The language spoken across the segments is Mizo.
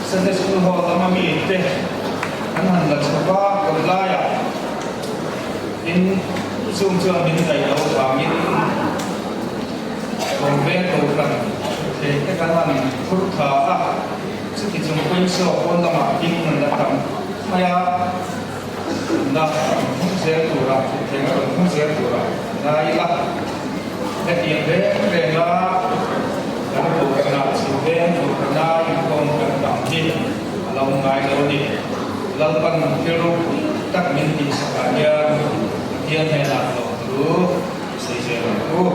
Sunday School Hall lama mite an han la chho a, kawt laiah tin chung chuan min daih loh vangin Kawrveng Kohhran thei te kan han phur tha a, chuti chung pawhin saw pawn lamah ding an la tam mai a, la rawn hmang zel tura thuthleng a rawn hmang zel tura ngai ila, hetiang reng renga kan kohhranah chhimveng kohhrana inkhawm kan tam hi a lo ngai lo a ni. Lalpan thil ropui tak min tihsakah hian Pathian hnenah lawmthu i sawi zel ang u.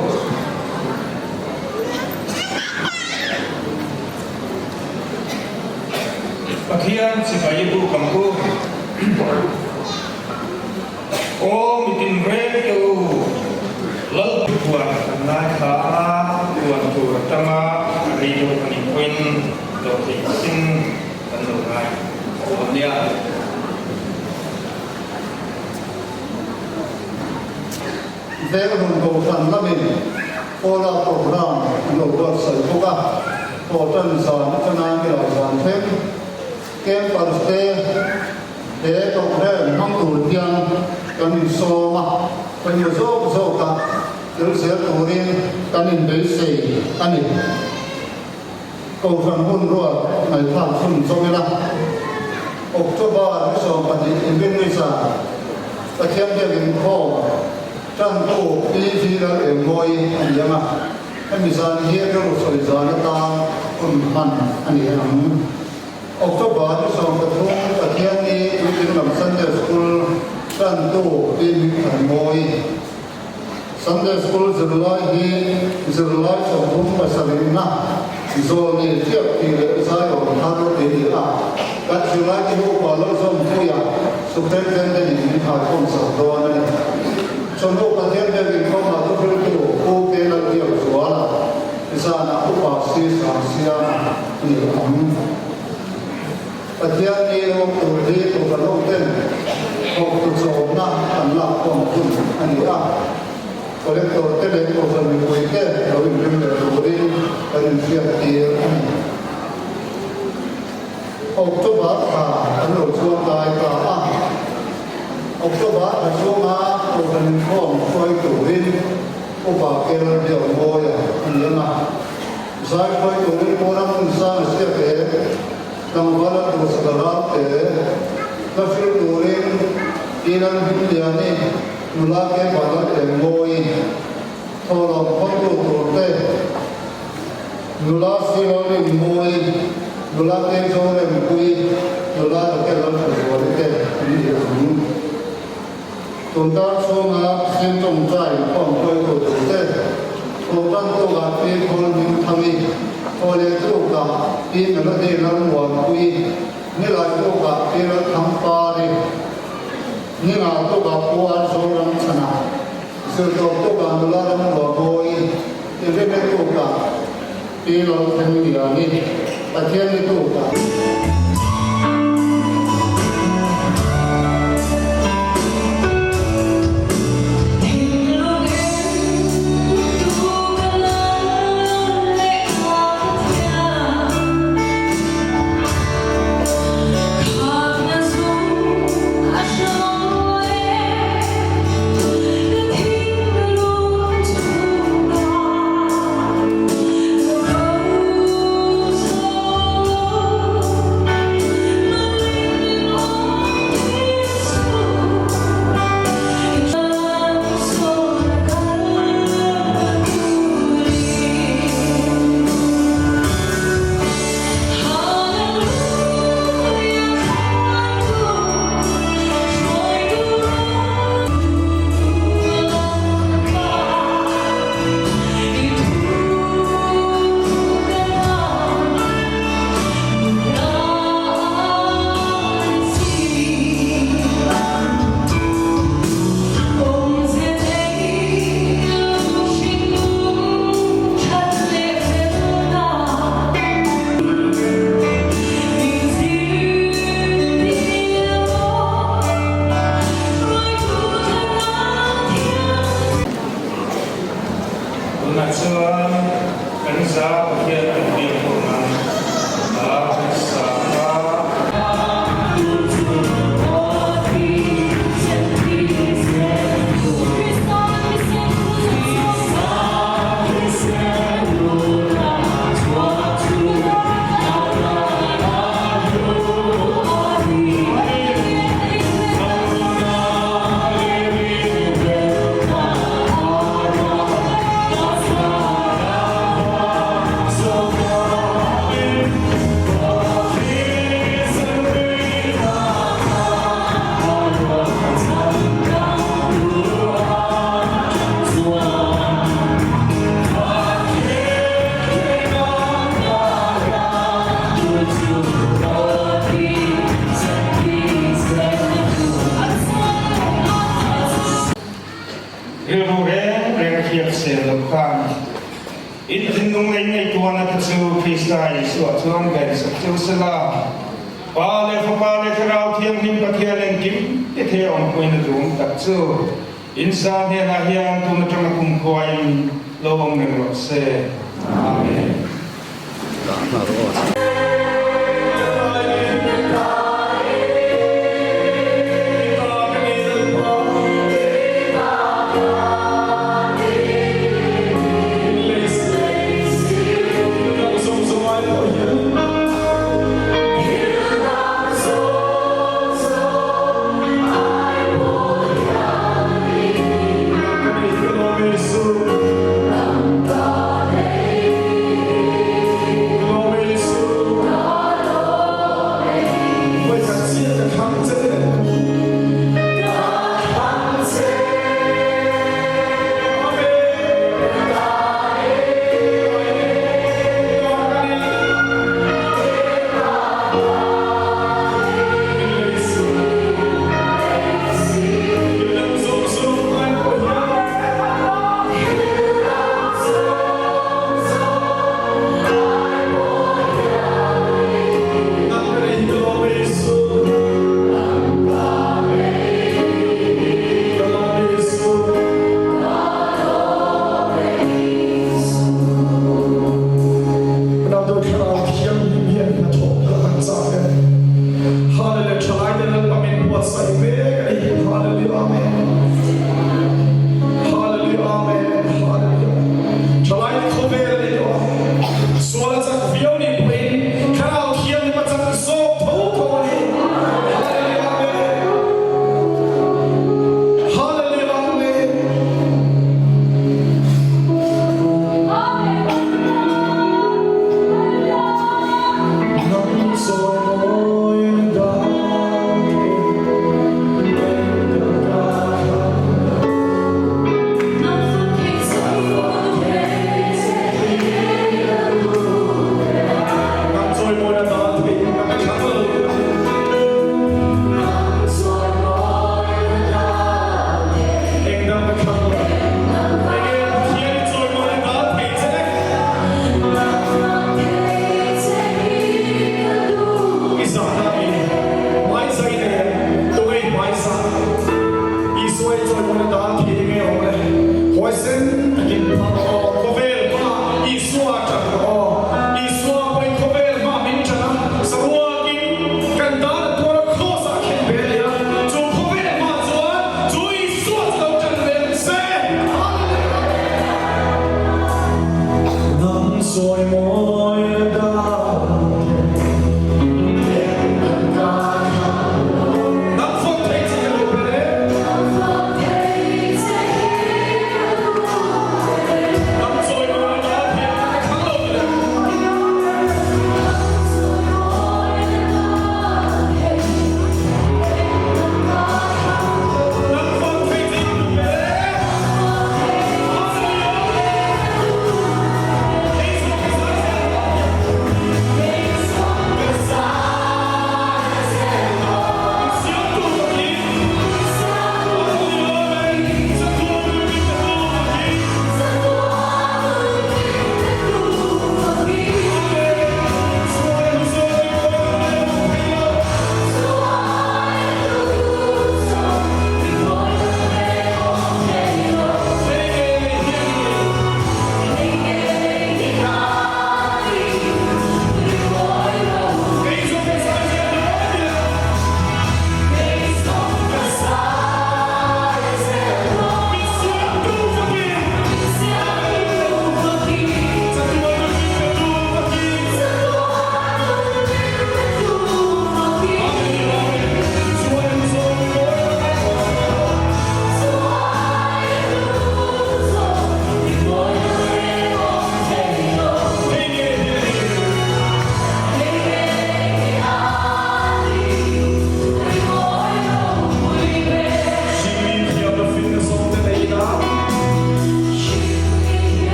Pathian sipai i buk ang u. Aw mi tinreng te u, Lal puan kan ngaithla a, puan tur atanga a rei deuh a nih pawhin dawhtheih takin kan lo ngai dawn nia. Venghmun Kohhran lamin Paula Programme an lo buatsaih bawk a, Pawltan zan atanga nilai zan thleng Campers te he programme hmang tur hian kan insawm a, kan hmu zawk zawk a, tel zel turin kan inbeisei a ni. Kohhran hun ruat ngaihthlak chhun zawk ila, October ni 12 inrinni zan Pathian biak inkhawm tantu Pi Viral Engmawi a ni ang a, hemi zan hi rilru sawi zan atan hun hman a ni ang. October ni 13 Pathian ni Tuitin lam Sunday School tantu Pi Hmingthanmawi. Sunday School zirlai hi zirlai 37 na zawlnei chiah tih leh zai awm thar tih ni a, kan zirlai te hi upa lo zawmpuia Superintendent in min thaikhawm sak dawn a ni. Chawhnu Pathian biak inkhawmah thuhriltu Pu Kelalbiak Zuala zanah upa si sang siam a ni ang. Pathian ni awm tur hi Kohhran hoten thawktu chawmna an lakkhawm hun a ni a, Collector te leh Kohhran mipui te lo inring leh turin kan inhriat tir a ni. October thla kan lo chuang kai ta a, October thla chhunga Kohhran inkhawm hruai turin Upa Kel Biakmawia a ni ang a, zai hruai turin Pu Ramhmunsanga ziak e, Tlangval a duhsak a ral te, hla hril turin Pi Lalhmingliani, nula ke Vanlal Engmawi, thawhlawm khawmtu tur te, nula Silorinmawi, nula ke Zorempuii, nula Dake Lalthazuali te an ni ang. Tuntar chhunga thil tawngtai inkhawm hruaitu turte, Thawhtan tukah Pi Khawl Hmingthangi, Thawhleh tukah Pi Melody Lalmuanpuii, Nilai tukah Pi Lalthangpari, Ningah tukah Pu Arzoramchhana, Zirtawp tukah Nula Ramruabawi, Irene tukah Pi Lalthengliani, Pathianni tukah. In thinlung leh ngaihtuahna te chu Krista Isua chuan ven sak cheu sela. Pa leh Fapa leh Thlarau Thianghlim Pathian engkim ti thei a awmpuina duhawm tak chu in sa hnenah hian tun atanga kumkhuain lo awm reng rawh se. Amen.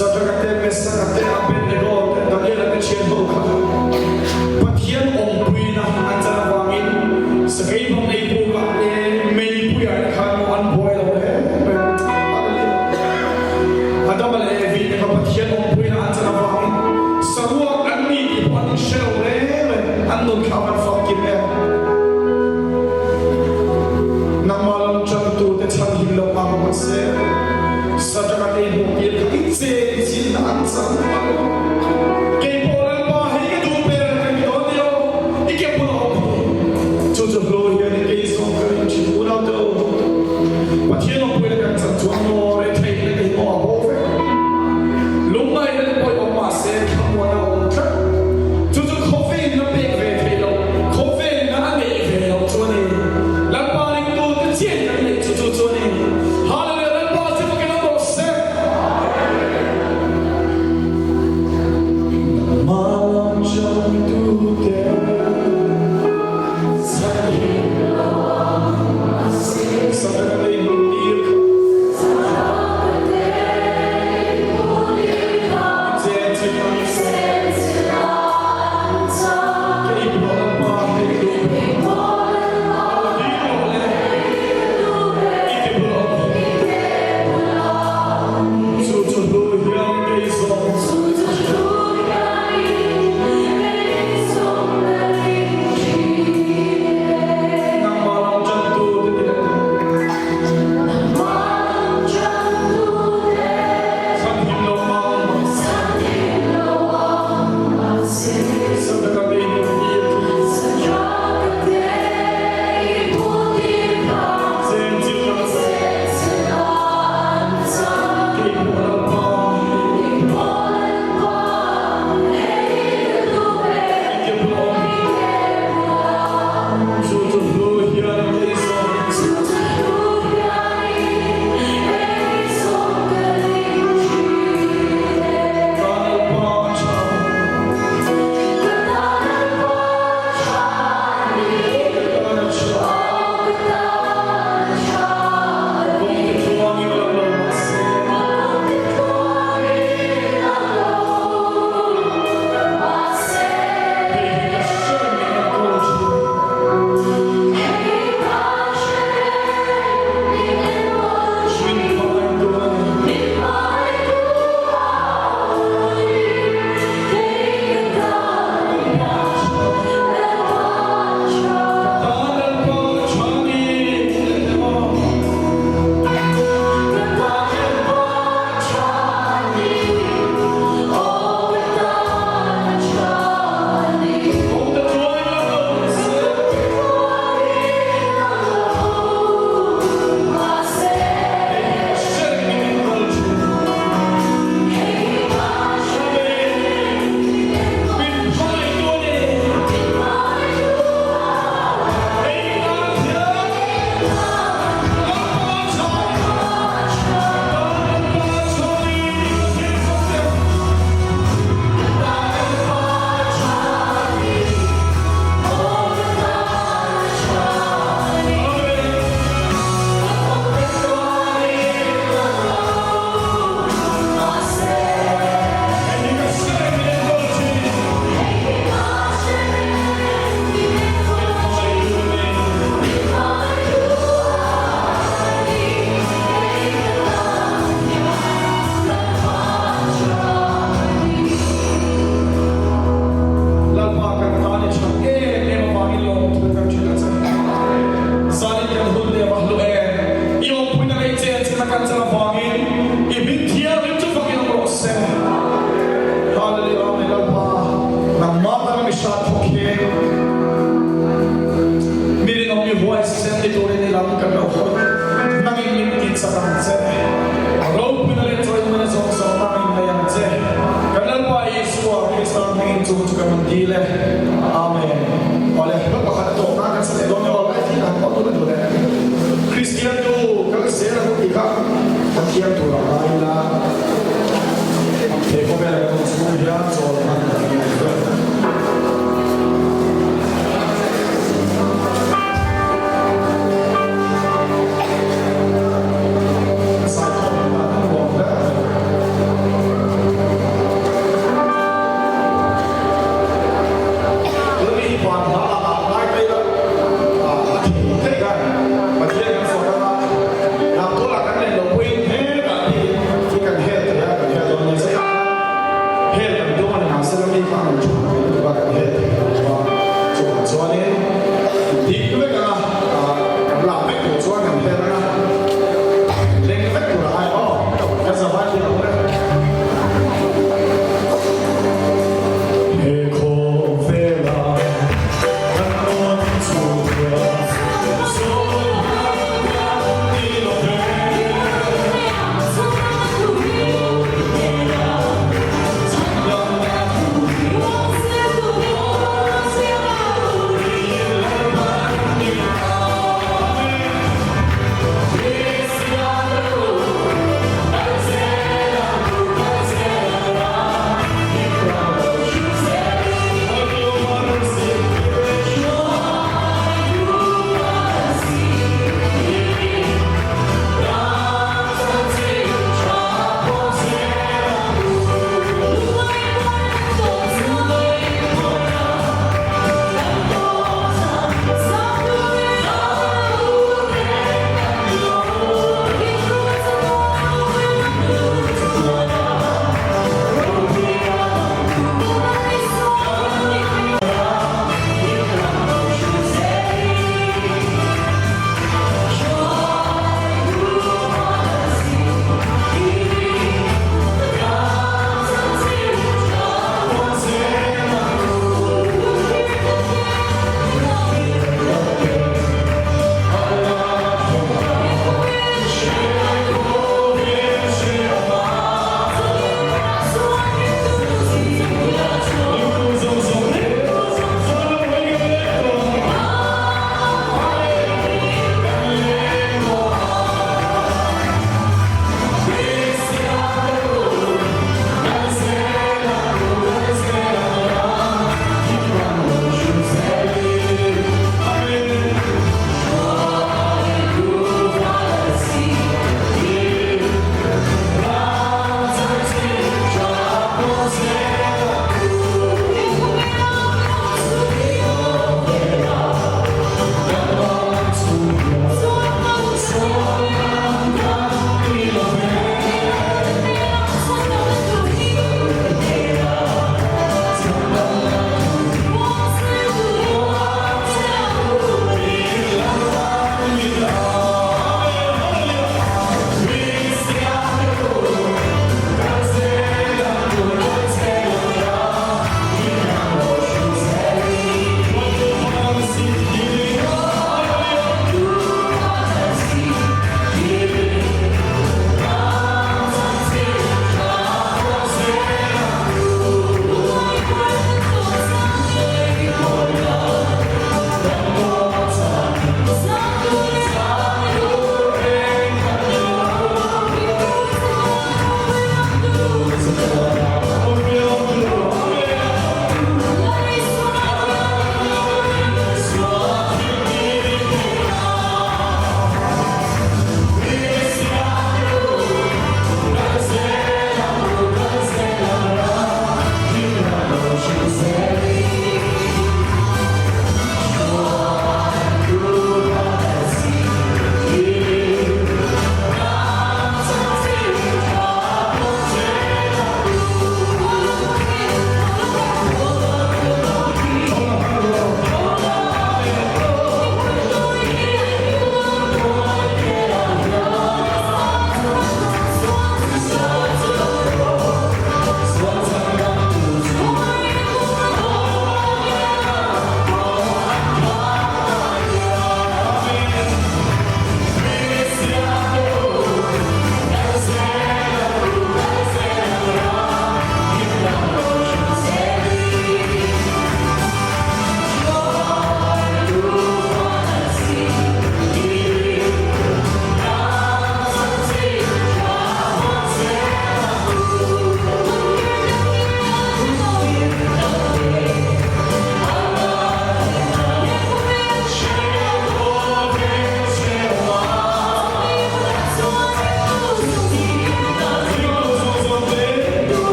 Sadraka te, Mesaka te, Abednego te, Daniela te thian ho kha Pathian awmpuina an chan avangin sakei bang ei bukah te, meipuiah te khan maw an buai lo hle mai. Hallelujah. Adama leh Evi te kha Pathian awmpuina an chan avangin saruak an ni tih pawh an inhre lo hle mai. An nun kha a van famkim em. Nangmah lam tantute chhan him lo ang mahse Sadraka te hmuh tir kha i chen chin an chang a. Keipawh Lalpa hei ka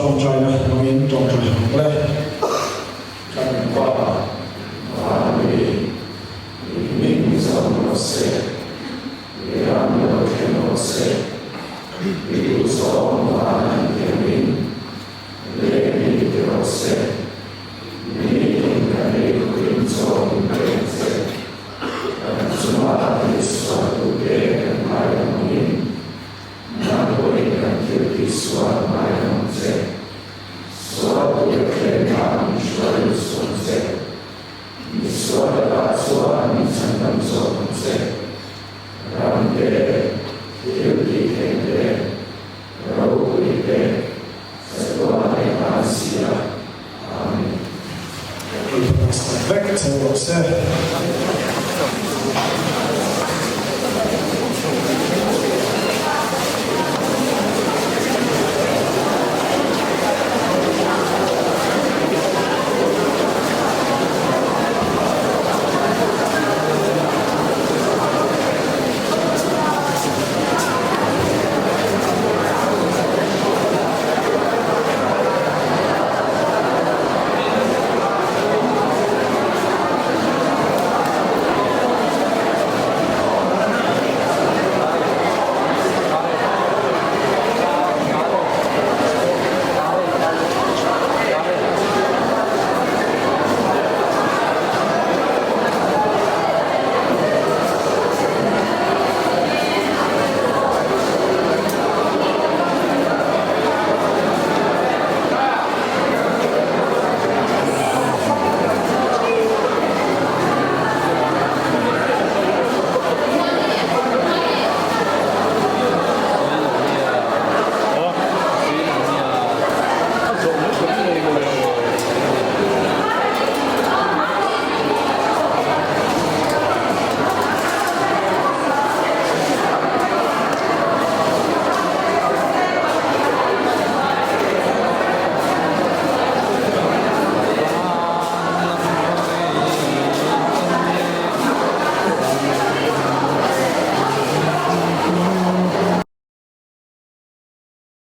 ṭawngṭaina hmangin ṭawngṭai ang le. Kan Pa, van mi, i hming zawm rawh se, i ram lo thleng rawh se, i duhzawng van an tiamin leh mi ti rawh se.